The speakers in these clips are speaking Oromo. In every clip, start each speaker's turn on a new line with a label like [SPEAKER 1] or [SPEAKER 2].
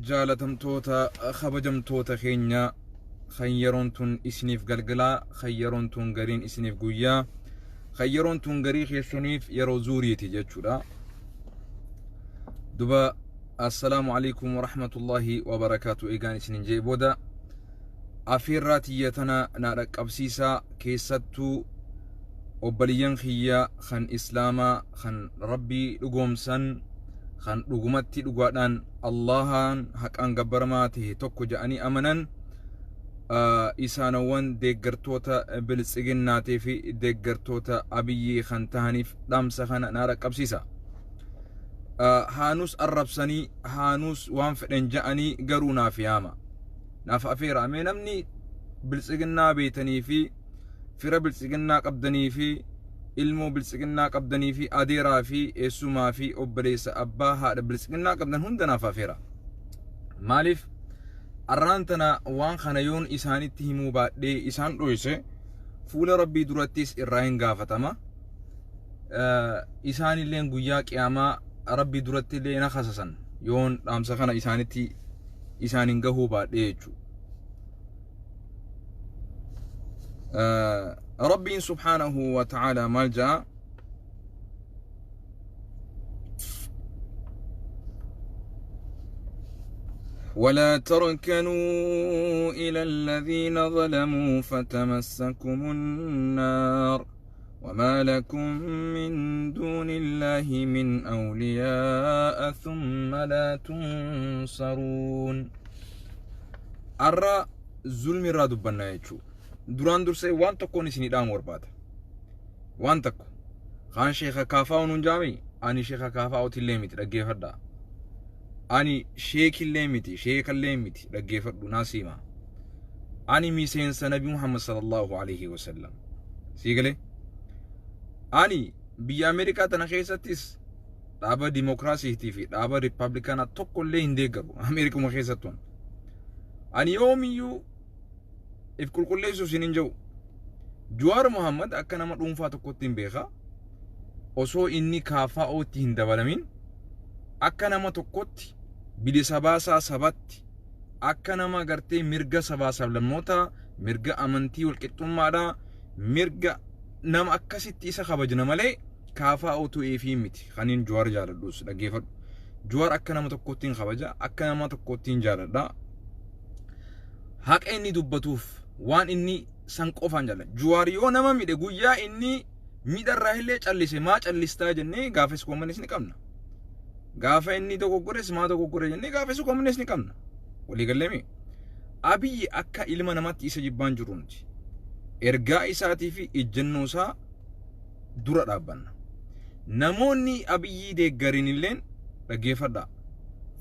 [SPEAKER 1] Jaalatamtoota kabajamtoota keenya kan yeroon tun isiniif galgalaa, kan yeroon tun gariin isiniif guyyaa, kan yeroon tun garii keessaniif yeroo zuuriiti jechuudha. Duba assalaamu alaikum warahmatullaahi wabarakaatu. Eegaan isinin jee booda afeerraa tiyya tana naa dhaqqabsiisaa, keessattuu obbaliyyan kiyya kan islaamaa, kan rabbii dhugoomsan, kan dhugumatti dhugaadhaan Allahaan haqaan gabbaramaa ta'e tokko ja'anii amanan, isaanowwan deeggartoota biltsiginnaatii fi deeggartoota Abiyyii kan tahaniif dhaamsa kana naa dhaqqabsiisa. Haanus arrabsanii, haanus waan fedhan ja'anii, garuu naaf yaama. Naaf afeera. Mee namni biltsiginnaa beetanii fi fira biltsiginnaa qabdanii fi ilmoo biltsiginnaa qabdanii fi adeeraa fi eessumaa fi obboleessa abbaa haadha biltsiginnaa qabdan hunda naaf afeera. Maaliif arraan tana waan kana yoon isaanitti himuu baadhee isaan dhoyse, fuula rabbii durattis irraa hin gaafatama. Isaanilleen guyyaa qiyaamaa rabbii duratti illee na kasasan yoon dhaamsa kana isaanitti isaan hin gahuu baadhee jechuudha. Rabbiin subhaanahu wa ta'ala maal ja'a? ولا تركنوا إلى الذين ظلموا فتمسكم النار وما لكم من دون الله من أولياء ثم لا تنصرون. أرى ظلم irraa dubbannaa jechuudha. Duraan dursee waan tokkoon isinii dhaamu barbaada. Waan tokko. Kaan sheeka kaafaa'u nuun jaami, ani sheeka kaafaa'utillee miti, dhaggeeffadhaa. Ani sheekillee miti, sheekallee miti, dhaggeeffadhu naa siima. Ani miseensa Nabi Muhammad sallallahu alaihi wasallam. Sii galee? Ani biyya Ameerikaa tana keessattis dhaaba dimokiraasiitii fi dhaaba riippaabilikaanaa tokkollee hin deeggaru Ameerikuma keessattuun. Ani yoomiyyuu if qulqulleessuuf isin hin jiru. Jawaar Muhammad akka nama dhuunfaa tokkotti hin beeka. Osoo inni KFO'tti hin dabalamin akka nama tokkotti bilisa baasaa sabatti, akka nama gartee mirga sabaa sablammootaa, mirga amantii walqixxummaadhaa, mirga nama akkasitti isa kabajna malee KFO tu'eefii miti. Kaniin Jawaar jaaladhus dhaggeeffadhu. Jawaar akka nama tokkotti hin kabaja, akka nama tokkotti hin jaaladha. Haqa inni dubbatuuf waan inni san qofaan jaalladha. Jawaar yoo nama midhe, guyyaa inni miidharraa illee callise maa callistaa jennee gaafa isa komannis ni qabna. Gaafa inni dogoggores maa dogoggore jennee gaafa isa komannis ni qabna. Walii galleemi. Abiyyi akka ilma namaatti isa jibbaan jiru nuti. Ergaa isaatii fi ejjennoo isaa dura dhaabbanna. Namoonni Abiyyii deeggarin illeen dhaggeeffadhaa.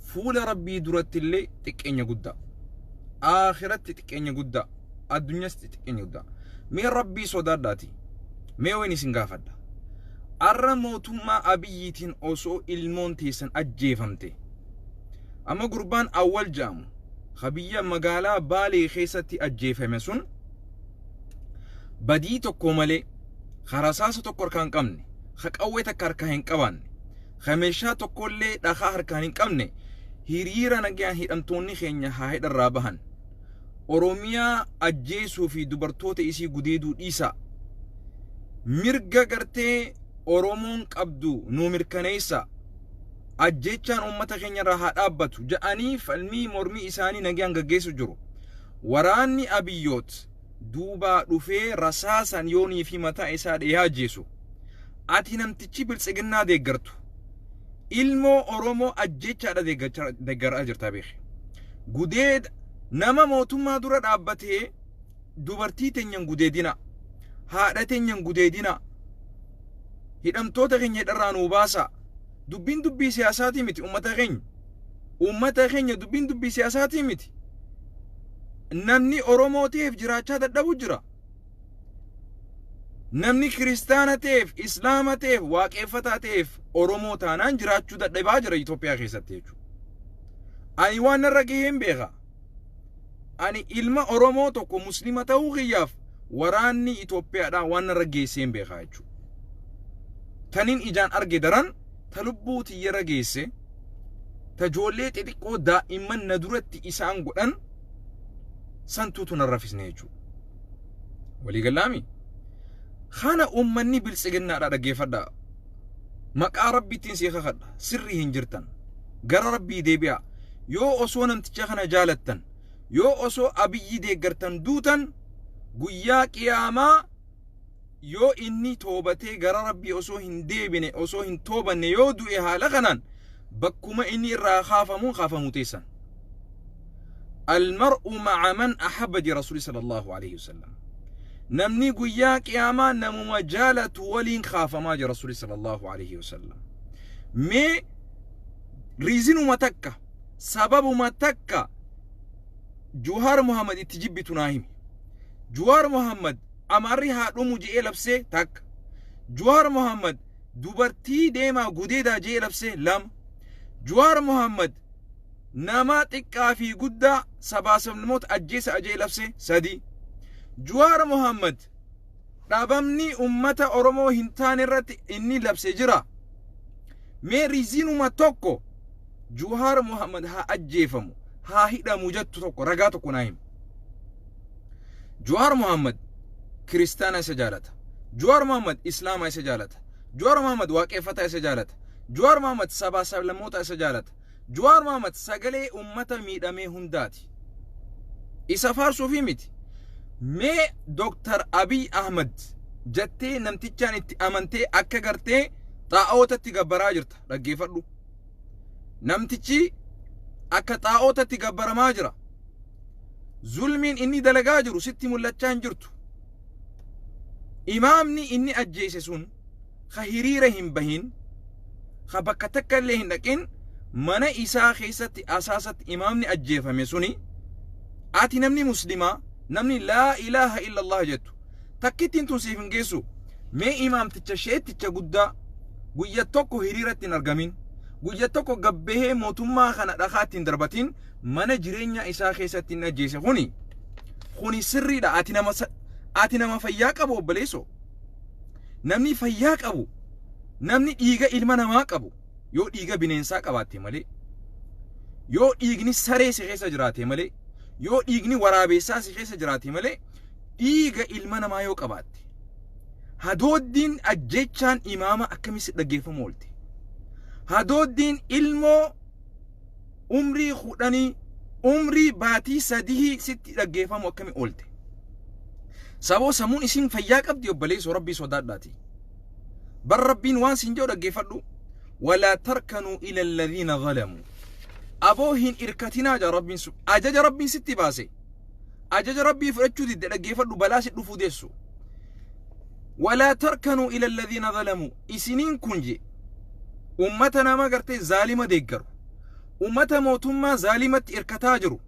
[SPEAKER 1] Fuula rabbii duratti illee xiqqeenya guddaa. Akhiratti xiqqeenya guddaa. Addunyaas xiqqeenya guddaa. Mee rabbii sodaadhaati. Mee wayin isin gaafadha. Arra mootummaa Abiyyiitiin osoo ilmoon teessan ajjeefamte. Amma gurbaan Awwal jedhamu ka biyya magaalaa Baalee keessatti ajjeefame sun badii tokko malee, ka rasaasa tokko harkaa hin qabne, ka qawwee takka harkaa hin qabaanne, ka meeshaa tokkollee dhakaa harkaan hin qabne, hiriira nagaan hidhamtoonni keenya haa hidharraa bahan. Oromiyaa ajjeesuu fi dubartoota isii gudeeduu dhiisaa. Mirga gartee Oromoon qabdu nuu mirkaneessaa. Ajjechaan uummata keenya irraa haa dhaabbatu jedhanii falmii mormii isaanii nagaan gaggeessu jiru. Waraanni Abiyyoot duubaa dhufee rasaasan yoonii fi mataa isaa dhahee ajjeesu. Ati namtichi biltsiginnaa deeggartu. Ilmoo Oromoo ajjechaadha deeggaraa jirta beeki. Gudeeda nama mootummaa dura dhaabbatee dubartii teenyan gudeedina. Haadha teenyan gudeedina. Hidhamtoota keenya hidharraa nuu baasaa. Dubbiin dubbii siyaasaatii miti uummata keenya. Uummata keenya dubbiin dubbii siyaasaatii miti. Namni Oromoo ta'eef jiraachaa dadhabu jira. Namni kiristaana ta'eef, islaama ta'eef, waaqeffataa ta'eef Oromoo taanaan jiraachuu dadhabaa jira Itoophiyaa keessatti jechuudha. Ani waan narra gahee hin beeka. Ani ilma Oromoo tokko muslima ta'uu kiyyaaf waraanni Itoophiyaadhaa waan narra geessee hin beeka jechuudha. Tanin ijaan arge daran ta lubbuu tiyyarra geesse. Tajoollee xixiqqoo daa'imman na duratti isaan godhan santuutu nan rafisne jechuudha. Waliigalaami? Kana uummanni biltsiginnaadha dhaggeeffadhaa. Maqaa Rabbiittiin si kakadha. Sirrii hin jirtan. Gara Rabbii deebi'a. Yoo osoo namticha kana jaalattan, yoo osoo Abiyyi deeggartan duutan, guyyaa qiyaamaa yoo inni toobatee gara Rabbii osoo hin deebine, osoo hin toobanne yoo du'e, haala kanaan bakkuma inni irraa kaafamuun kaafamuu teessan. المرء مع من أحب دي رسول صلى الله عليه وسلم. Namni guyyaa qiyaamaa namuma jaalatu waliin kaafamaa jira Rasuuli صلى الله عليه وسلم. Mee reasonuma takka, sababuma takka Juhaar Muhammad itti jibbitu naa himi. Juhaar Muhammad Amaarri haa dhumu je'ee labsee, takka. Juhaar Muhammad dubartii deemaa gudeedaa je'ee labsee, lama. Juhaar Muhammad nama xiqqaa fi guddaa, sabaa sablammoota ajjeesa je'ee labsee, sadi. Juhaar Muhammad dhabamni ummata Oromoo hin taane irratti inni labse jira. Mee reasonuma tokko Juhaar Muhammad haa ajjeefamu, haa hidhamu jettu tokko, ragaa tokko naa himi. Juhaar Muhammad kiristaana isa jaalata. Juhaar Muhammad islaama isa jaalata. Juhaar Muhammad waaqeffataa isa jaalata. Juhaar Muhammad sabaa sablammoota isa jaalata. Juhaar Muhammad sagalee ummata miidhamee hundaati. Isa faarsuufi miti. Mee Dooktar Abiy Ahmad jettee namtichaan itti amantee akka gartee xaa'ootatti gabbaraa jirta, dhaggeeffadhu. Namtichi akka xaa'ootatti gabbaramaa jira. Zulmiin inni dalagaa jiru sitti mul'achaa hin jirtu. Imaamni inni ajjeese sun ka hiriira hin bahin, ka bakka takka illee hin dhaqin, mana isaa keessatti asaasatti imaamni ajjeefame suni, ati namni muslimaa, namni لا إله إلا الله jettu, takkittiin tun siif hin geessu. Mee imaamticha sheetticha guddaa guyya tokko hiriiratti hin argamin, guyya tokko gabbahee mootummaa kana dhakaatti hin darbatin, mana jireenya isaa keessatti hin ajjeese kuni sirriidha? Ati nama fayyaa qabu, obboleessoo, namni fayyaa qabu, namni dhiiga ilma namaa qabu, yoo dhiiga bineensaa qabaatte malee, yoo dhiigni saree si keessa jiraate malee, yoo dhiigni waraabeessaa si keessa jiraate malee, dhiiga ilma namaa yoo qabaatte, hadooddiin ajjechaan imaama akkamii dhaggeeffamu oolte? Hadooddiin ilmoo umrii 10, umrii baatii 3 sitti dhaggeeffamu akkamii oolte? Saboo, sammuun isin fayyaa qabdi? Obboleessoo, Rabbii sodaadhaati. Bar Rabbiin waan sin jedhu dhaggeeffadhu. ولا تركنوا إلى الذين ظلموا. Aboo, hin irkatinaa jaa Rabbiin. Sun ajaja Rabbiin sitti baase. Ajaja Rabbii fudhachuu didde, dhaggeeffadhu, balaa si dhufuu deessu. ولا تركنوا إلى الذين ظلموا. Isiniin kun je ummata nama gartee zaalima deeggaru, ummata mootummaa zaalimatti irkataa jiru,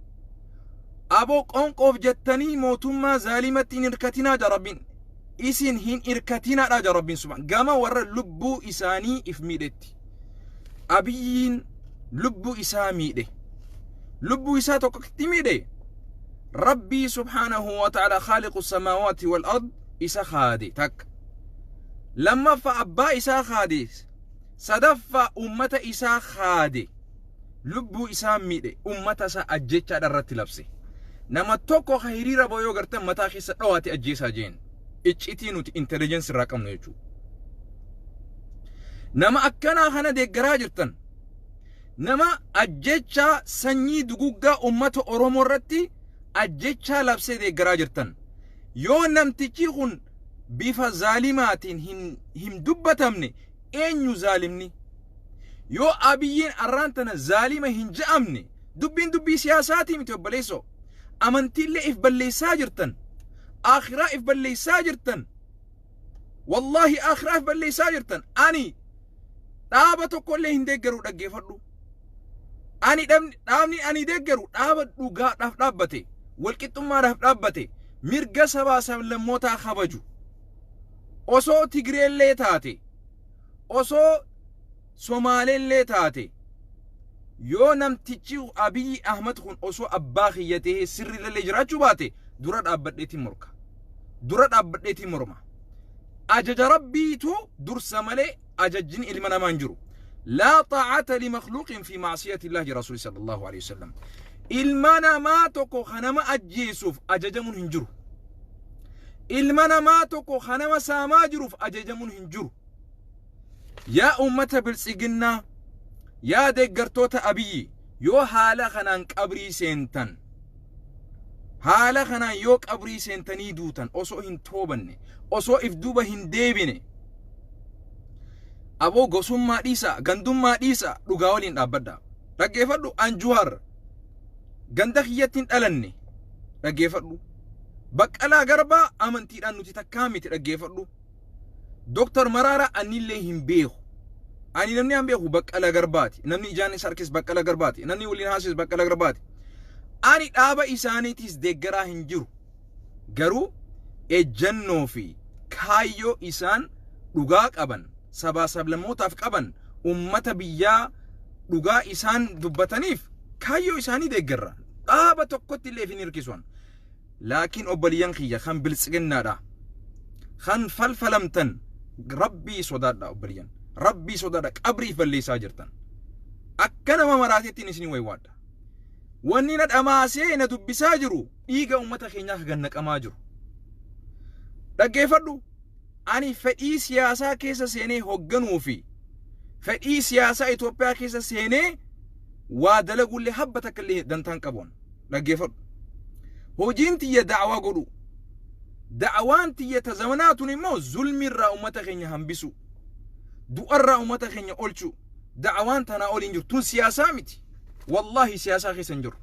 [SPEAKER 1] aboo, qonqoof jettanii mootummaa zaalimatti hin irkatinaa jaa Rabbiin. Isin hin irkatinaadha jaa Rabbiin subhaan gama warra lubbuu isaanii if miidhetti. Abiyyiin lubbuu isaa miidhe, lubbuu isaa tokkotti miidhe. Rabbii سبحانه وتعالى خالق السماوات والأرض isa kaade, takka. Lammaffaa, abbaa isaa kaade. Sadaffaa, ummata isaa kaade. Lubbuu isaa miidhe, ummata isaa ajjechaadha irratti labse. Nama tokko ka hiriira bo'oo gartan mataa keessa dhawaate ajjeesaa jeen. Iccitii nuti intelligence irraa qabnu jechuudha. Nama akkanaa kana deeggaraa jirtan, nama ajjechaa sanyii duguggaa ummata Oromoo irratti ajjechaa labsee deeggaraa jirtan. Yoo namtichi kun bifa zaalimaatiin hin dubbatamne, eenyu zaalimni? Yoo Abiyyiin arraan tana zaalima hin je'amne, dubbiin dubbii siyaasaatii miti, obboleessoo. Amantiillee if balleessaa jirtan, akhiraa if balleessaa jirtan, wallaahi akhiraa if balleessaa jirtan. Ani dhaaba tokkollee hin deeggaru, dhaggeeffadhu. Ani dhaabni ani deeggaru dhaaba dhugaadhaaf dhaabbate, walqixxummaadhaaf dhaabbate, mirga sabaa sablammootaa kabaju. Osoo Tigreellee taate, osoo Somaaleellee taate, yoo namtichi Abiyyi Ahmad kun osoo abbaa kiyya ta'ee sirriillee jiraachuu baate, dura dhaabbadheetiin morka. Dura dhaabbadheetiin morma. Ajaja Rabbiitu dursa malee ajajjin ilma namaa hin jiru. Laa xaa'ata limakhluuqin fi ma'siyati Illaahi Rasuuli sallallahu alaihi wasallam. Ilma namaa tokko ka nama ajjeesuuf ajajamuun hin jiru. Ilma namaa tokko ka nama saamaa jiruuf ajajamuun hin jiru. Yaa uummata biltsiginnaa, yaa deeggartoota Abiyyi, yoo haala kanaan qabrii seentan, haala kanaan yoo qabrii seentanii duutan osoo hin toobanne, osoo if duuba hin deebine, aboo gosummaa dhiisaa, gandummaa dhiisaa, dhugaa waliin dhaabbadhaa. Dhaggeeffadhu an Juwaar ganda kiyyatti hin dhalanne dhaggeeffadhu. Baqqalaa Garbaa amantiidhaan nuti takkaa miti dhaggeeffadhu. Doktar Maraaraa anillee hin beeku. Ani namni an beeku Baqqalaa Garbaati. Namni ijaan isa harkis Baqqalaa Garbaati. Namni waliin haasis Baqqalaa Garbaati. Ani dhaaba isaaniitis deeggaraa hin jiru. Garuu ejjannoo fi kaayyoo isaan dhugaa qaban, sabaa sablammootaaf qaban, ummata biyyaa dhugaa isaan dubbataniif kaayyoo isaanii deeggarra. Dhaaba tokkotti illee hin hirkisuan. Laakiin obboliyyan kiyya kan biltsiginnaadha. Kan falfalamtan rabbii sodaadha obboliyyan. Rabbii sodaadha qabriif balleessaa jirtan. Akka nama maraateettiin isinii waywaadha. Wanni na dhamaasee na dubbisaa jiru dhiiga uummata keenyaa ka gannaqamaa jiru. Dhaggeeffadhu ani fedhii siyaasaa keessa seenee hogganuu fi fedhii siyaasaa Itoophiyaa keessa seenee waa dalagullee habba takka illee dantaan qabuun dhaggeeffadhu. Hojiin tiyya da'awaa godhu. Da'awaan tiyya ta zamanaa tun immoo zulmirraa uummata keenya hambisu. Du'arraa uummata keenya olchu. Da'awaan tanaa ol hin jirtu. Tun siyaasaa miti. Wallaahi siyaasaa keessa hin jiru.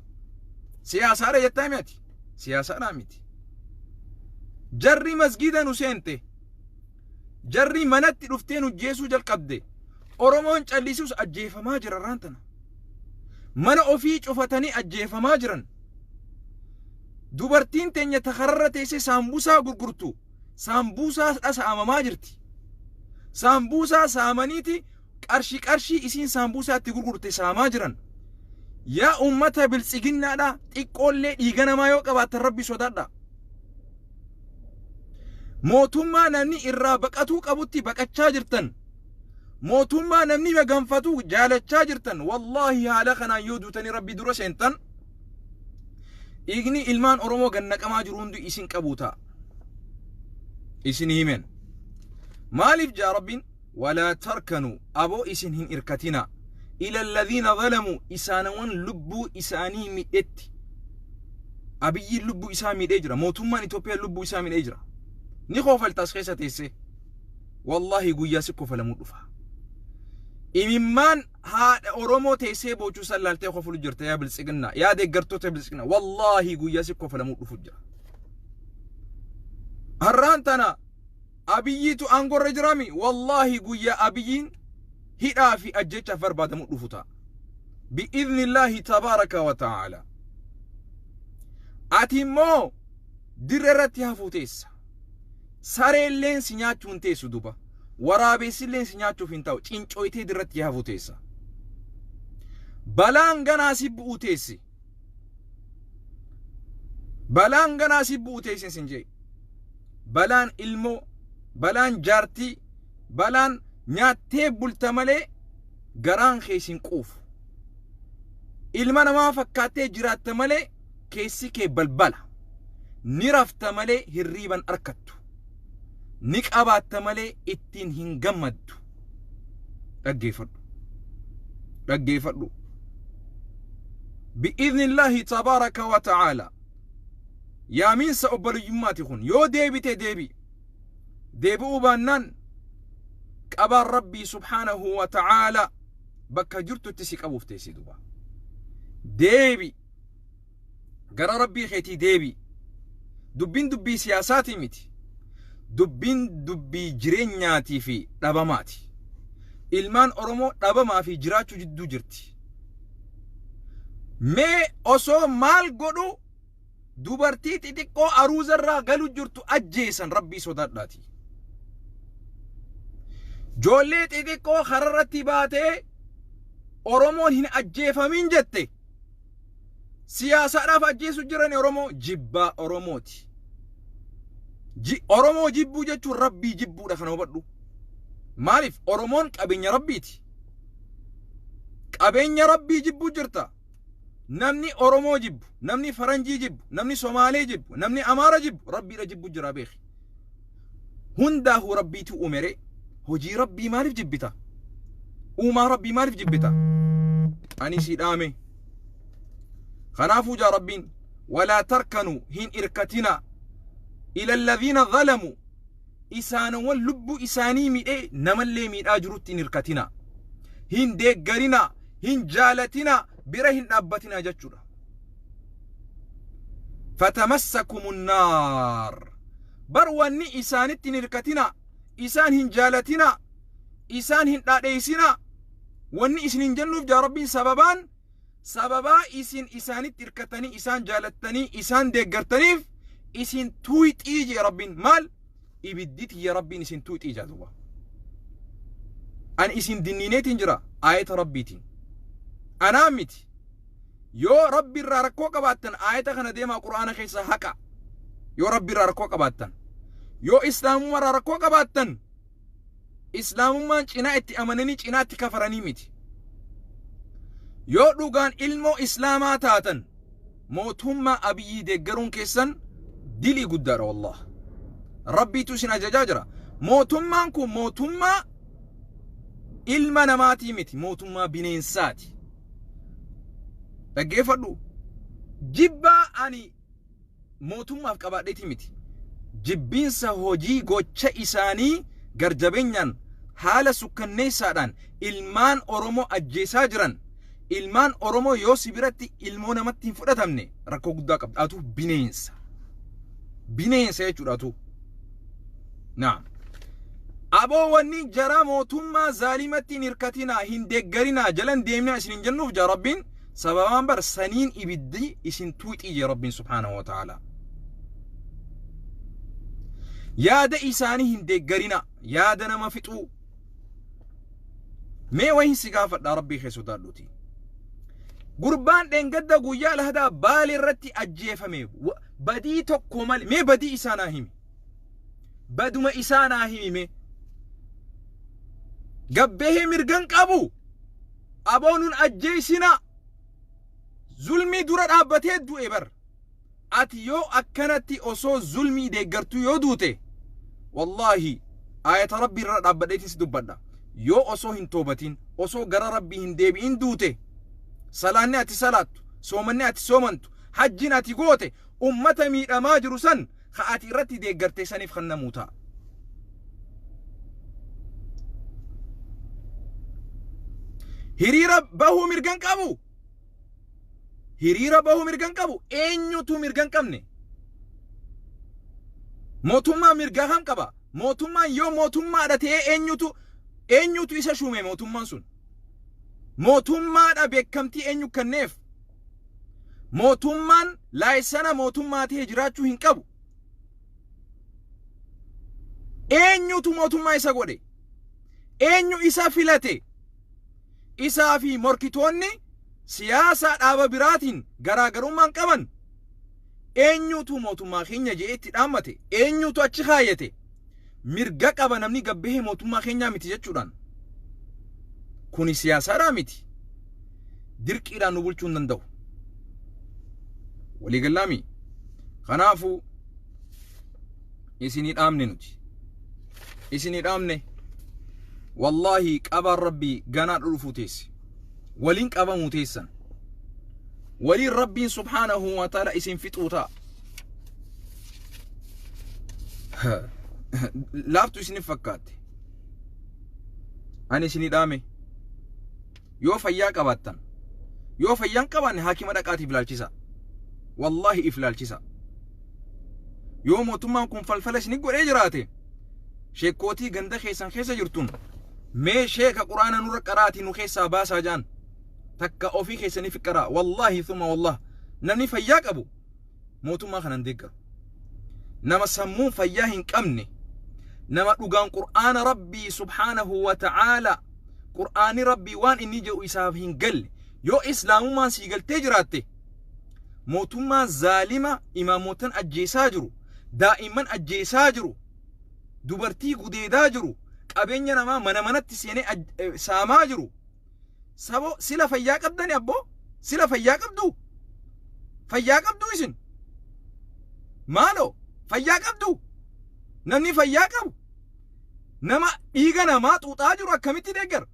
[SPEAKER 1] Siyaasaadha jettaa miti. Siyaasaadhaa miti. Jarri masgiida nu seente. Jarri manatti dhuftee nu jeesuu jalqabde. Oromoon callisuus ajjeefamaa jira irraan tana. Mana ofii cufatanii ajjeefamaa jiran. Dubartiin teenya ta kararra teessee saambusaa gurgurtu saambusaa dha saamamaa jirti. Saambusaa saamaniiti qarshii qarshii isiin saambusaa itti gurgurte saamaa jiran. Yaa uummata biltsiginnaadha xiqqoollee dhiiga namaa yoo qabaattan rabbi sodaadha. Mootummaa namni irraa baqatuu qabutti baqachaa jirtan. Mootummaa namni maganfatu jaalachaa jirtan. Wallaahi haala kanaan yoo duutanii rabbi dura seentan dhiigni ilmaan Oromoo gannaqamaa jiru hundi isin qabu ta'a. Isin himen. Maaliif jaa rabbiin walaa tarkanuu aboo isin hin irkatinaa ila alladhiina zalamuu isaanawwan lubbuu isaanii midhetti. Abiyyiin lubbuu isaa miidhee jira. Mootummaan Itoophiyaa lubbuu isaa miidhee jira. Ni koofalta as keessa teessee. Wallaahi guyyaa si kofalamuu dhufa. Imimmaan haadha Oromoo teessee boochuu san laaltee kofulu jirta yaa biltsiginnaa yaa deeggartoota biltsiginnaa wallaahi guyyaa si kofalamuu dhufu jira. Har'aan tana Abiyyiitu aangorra jirami wallaahi guyyaa Abiyyiin hidhaa fi ajjechaaf barbaadamu dhufu ta'a. Bi'iznillaahi tabaaraka wa ta'aala. Ati immoo dirra irratti hafuu teessa. Sareelleen si nyaachuu hin teessu duba. Waraabessilleen si nyaachuuf hin ta'u. Cincooytee dirratti hafuu teessa. Balaan ganaa si bu'uu teessi. Balaan ganaa si bu'uu teessi sin jee. Balaan ilmoo, balaan jaartii, balaan nyaattee bulta malee garaan kee sin quufu. Ilma namaa fakkaattee jiraatta malee keessi kee balbala. Ni rafta malee hirriiban arkattu. Ni qabaatta malee ittiin hin gammaddu. Dhaggeeffadhu. Dhaggeeffadhu. Bi'iznillaahi tabaaraka wa ta'aala. Yaamiinsa obboleeyyummaati kun yoo deebite deebi. Deebi'uu baannaan qabaan Rabbii subhaanahu wa ta'aala bakka jirtutti si qabuuf teessi duba. Deebi. Gara Rabbii keetii deebi. Dubbiin dubbii siyaasaatii miti. Dubbiin dubbii jireenyaatii fi dhabamaati. Ilmaan Oromoo dhabamaa fi jiraachuu jidduu jirti. Mee osoo maal godhu dubartii xixiqqoo aruuzarraa galu jirtu ajjeesan rabbii sodaadhaati. Joollee xixiqqoo kararratti baatee Oromoon hin ajjeefamin jette siyaasaadhaaf ajjeesu jiran Oromoo jibbaa Oromooti. Oromoo jibbuu jechuun rabbii jibbuudha kana hubadhu. Maaliif Oromoon qabeenya rabbiiti. Qabeenya Rabbii jibbuu jirta. Namni Oromoo jibbu, namni Faranjii jibbu, namni Somaalee jibbu, namni Amaara jibbu Rabbiidha jibbu jira beeki. Hundaahuu Rabbiitu uumere, hojii Rabbii maaliif jibbita? Uumaa Rabbii maaliif jibbita? Ani si dhaame. Kanaafuu jaa Rabbiin, walaa tarkanuu, hin irkatinaa, ila alladhiina zalamu, isaanowwan lubbuu isaanii miidhee namallee miidhaa jirutti hin irkatinaa, hin deeggarinaa, hin jaalatinaa, bira hin dhaabbatinaa jechuudha. Fatamassakumun naar. Bar wanni isaanitti hin hirkatinaa, isaan hin jaalatinaa, isaan hin dhaadheessinaa. Wanni isin hin jennuuf jaa Rabbiin, sababaan sababaa isin isaanitti hirkatanii, isaan jaalattanii, isaan deeggartaniif isin tuuyxii jee Rabbiin. Maal ibiddi tiyya Rabbiin isin tuuyxii jaa duuba. Ani isin dinniineetiin jira aayata Rabbiitiin. Anaa miti. Yoo Rabbi irraa rakkoo qabaattan aayata kana deemaa Qur'aana keessa haqa. Yoo Rabbi irraa rakkoo qabaattan. Yoo Islaamummaa irraa rakkoo qabaattan, Islaamummaan cinaa itti amananii cinaa itti kafaranii miti. Yoo dhugaan ilmoo Islaamaa taatan mootummaa Abiyyii deeggaruun keessan dilii guddaadha wallah. Rabbiitu isin ajajaa jira. Mootummaan kun mootummaa ilma namaatii miti, mootummaa bineensaati. Dhaggeeffadhu. Jibbaa ani mootummaaf qabaadheetii miti. Jibbiinsa hojii gocha isaanii garjabeenyaan haala sukkanneessaadhaan ilmaan Oromoo ajjeesaa jiran, ilmaan Oromoo yoo si biratti ilmoo namatti hin fudhatamne rakkoo guddaa qabda. Atuu bineensa. Bineensa jechuudha atuu. Naam. Aboo, wanni jara mootummaa zaalimatti hin hirkatinaa, hin deeggarinaa, jalan deemnaa isin hin jennuuf jaa Rabbiin, sababaan bar saniin ibiddi isin tuuxii jee Rabbiin subhaanahu wa ta'ala. Yaada isaanii hin deeggarinaa, yaada nama fixuu. Mee wayin si gaafadhaa, Rabbii kee sodaadhuuti. Gurbaan dheengadda guyyaa Alhadaa Baalee irratti ajjeefame badii tokko malee, mee badii isaa naa himi. Baduma isaa naa himi mee. Gabbehee mirgan qabu. Aboo nun ajjeesinaa. Zulmii dura dhaabbatee du'e bar. Ati yoo akkanatti osoo zulmii deeggartuu yoo duute, wallaahi aayata Rabbii irra dhaabbadheetiin si dubbadha. Yoo osoo hin toobatin, osoo gara Rabbii hin deebi'in duute, salaanni ati salaattu, soomanni ati soomantu, hajjiin ati goote ummata miidhamaa jiru san ka ati irratti deeggarte saniif kannamuu ta'a. Hiriira bahuu mirgan qabu. Hiriira bahuu mirgan qabu. Eenyutu mirgan qabne? Mootummaa mirgaa kam qaba? Mootummaan yoo mootummaadha ta'ee eenyutu isa shuume mootummaan sun? Mootummaadha beekamtii eenyu kenneef? Mootummaan laayisana mootummaa ta'ee jiraachuu hin qabu. Eenyutu mootummaa isa godhe? Eenyu isa filate? Isaa fi morkitoonni siyaasaa dhaaba biraatiin garaagarummaan qaban, eenyutu mootummaa keenya jedhee itti dhaammate? Eenyutu achi kaayyate? Mirga qaba namni gabbahee mootummaa keenyaa miti jechuudhaan. Kuni siyaasaadhaa miti. Dirqiidhaan nu bulchuu hin danda'u. Waliigallaami. Kanaafuu isinii dhaamne nuti. Isinii dhaamne, wallaahi qabaan Rabbii ganaa dhufuu teessi. Waliin qabamuu teessan. Waliin Rabbiin subhaanahu wa ta'ala isin fixuu ta'a. Laaftu isinif fakkaatte. Ani isinii dhaame. Yoo fayyaa qabaattan, yoo fayyaan qabaanne haakima dhaqaatiif ilaalchisa. Wallaahi if ilaalchisa. Yoo mootummaan kun falfala isin godhee jiraate, sheekkootii ganda keessan keessa jirtuun mee sheeka Quraana nurra qaraatii nu keessaa baasaa jaan, takka ofii keessaniif qaraa. Wallaahi thumma wallah, namni fayyaa qabu mootummaa kanan deeggaru. Nama sammuun fayyaa hin qabne, nama dhugaan Qur'aana Rabbii subhaanahu wa ta'aala, Qur'aanni Rabbii waan inni jedhu isaaf hin galle, yoo Islaamummaan sii galtee jiraatte, mootummaa zaalima imaamotan ajjeesaa jiru, daa'imman ajjeesaa jiru, dubartii gudeedaa jiru, qabeenya namaa mana manatti seenee saamaa jiru. Sabo sila fayyaa qabdani abboo? Sila fayyaa qabdu? Fayyaa qabdu isin? Maaloo fayyaa qabdu? Namni fayyaa qabu nama dhiiga namaa xuuxaa jiru akkamitti deeggara?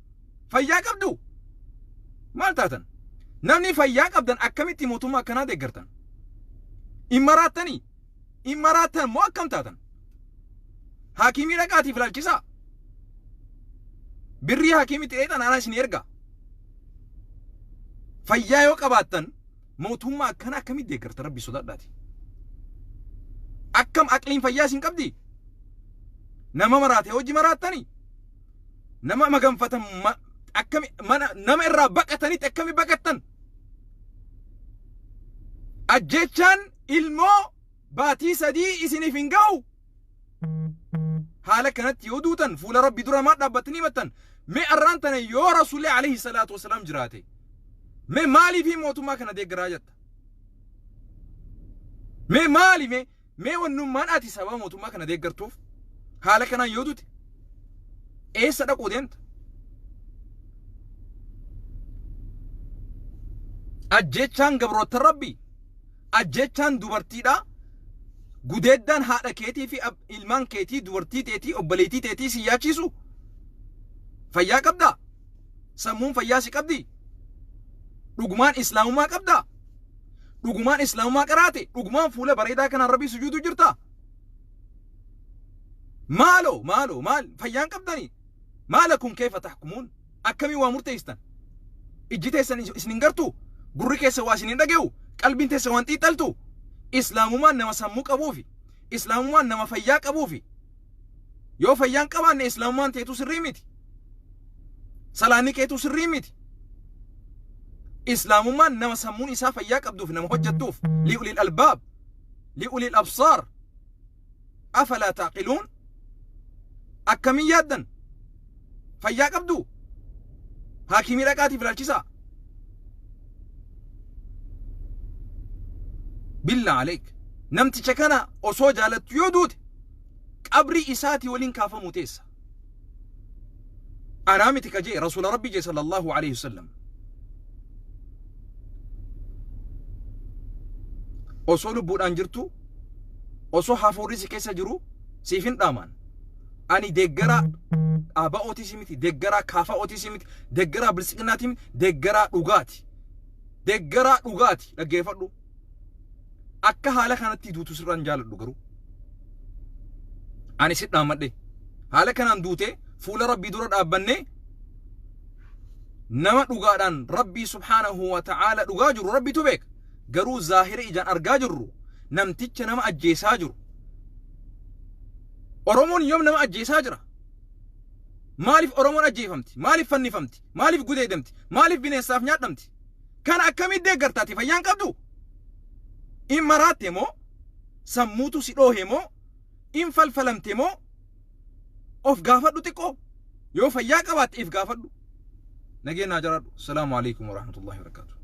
[SPEAKER 1] Fayyaa qabdu? Maal taatan? Namni fayyaa qabdan akkamitti mootummaa akkanaa deeggartan? Hin maraattanii? Hin maraattan moo akkam taatan? Haakimii dhaqaatiif ilaalchisaa. Birrii haakimitti dheexan anaa isin erga. Fayyaa yoo qabaattan mootummaa akkana akkamitti deeggarta rabbi sodaadhaati. Akkam aqliin fayyaa isin qabdi? Nama maraate hojii maraattanii? Nama maganfatan akkami mana nama irraa baqatanitti akkami baqattan? Ajjechaan ilmoo baatii 3 isiniif hin ga'u. Haala kanatti yoo duutan fuula rabbi dura maal dhaabbattanii himattan? Mee arraan tana yoo rasuulli alayhi salaatu wasalaam jiraate mee maaliif mootummaa kana deeggaraa jetta? Mee maali mee wannummaan ati sababa mootummaa kana deeggartuuf haala kanaan yoo duute eessa dhaquu deemta? Ajjechaan gabroota rabbii, ajjechaan dubartiidha, gudeeddaan haadha keetii fi ilmaan keetii, dubartii teetii, obboleettii teetii si yaachisu. Fayyaa qabdaa? Sammuun fayyaa si qabdi? Dhugumaan islaamummaa qabdaa? Dhugumaan islaamummaa qaraate? Dhugumaan fuula bareedaa kanaan rabbii sujuudu jirtaa? Maaloo maaloo maal fayyaan qabdanii? Maalakum kayfa tahkumuun? Akkamii waa murteessitan? Ijji teessan isin hin gartuu? Gurri keessa waa isin hin dhaga'u? Qalbiin teessa waan xiixxaltu? Islaamummaan nama sammuu qabuufi islaamummaan nama fayyaa qabuufi yoo fayyaan qabaanne islaamummaan teetu sirrii miti. Salaanni keetu sirrii miti. Islaamummaan nama sammuun isaa fayyaa qabduuf nama hojjettuuf li'ulil albaab li'ulil absaar afalaa taaqiluun. Akkamiin yaaddan? Fayyaa qabdu? Haakimii dhaqaatiif ilaalchisaa. Billaa aleek. Namticha kana osoo jaalattu yoo duute qabrii isaatii waliin kaafamuu teessa. Anaa miti ka jee rasuula rabbii jee sallallahu alaihi wasallam. Osoo lubbuudhaan jirtu, osoo hafuurri si keessa jiru siif hin dhaamaan. Ani deeggaraa ABO'tis miti, deeggaraa KFO'tis miti, deeggaraa Biltsiginnaati miti, deeggaraa dhugaati. Deeggaraa dhugaati dhaggeeffadhu. Akka haala kanatti duutu sirraan jaaladhu garuu. Ani si dhaamadhe. Haala kanaan duutee fuula rabbii dura dhaabbannee nama dhugaadhaan rabbii subhaanahu wa ta'aala dhugaa jiru rabbitu beeka. Garuu zaahira ijaan argaa jirru namticha nama ajjeesaa jiru. Oromoon yoom nama ajjeesaa jira? Maaliif Oromoon ajjeefamti? Maaliif fannifamti? Maaliif gudeedamti? Maaliif bineensaaf nyaadhamti? Kana akkamitti deeggartaati? Fayyaan qabdu? In maraatte moo? Sammuutu si dhoohe moo? In falfalamte moo? Of gaafadhu xiqqoo. Yoo fayyaa qabaatte if gaafadhu. Nageenyaa jiraadhu. Salaamu alaikum warahmatullahi wabarakatuh.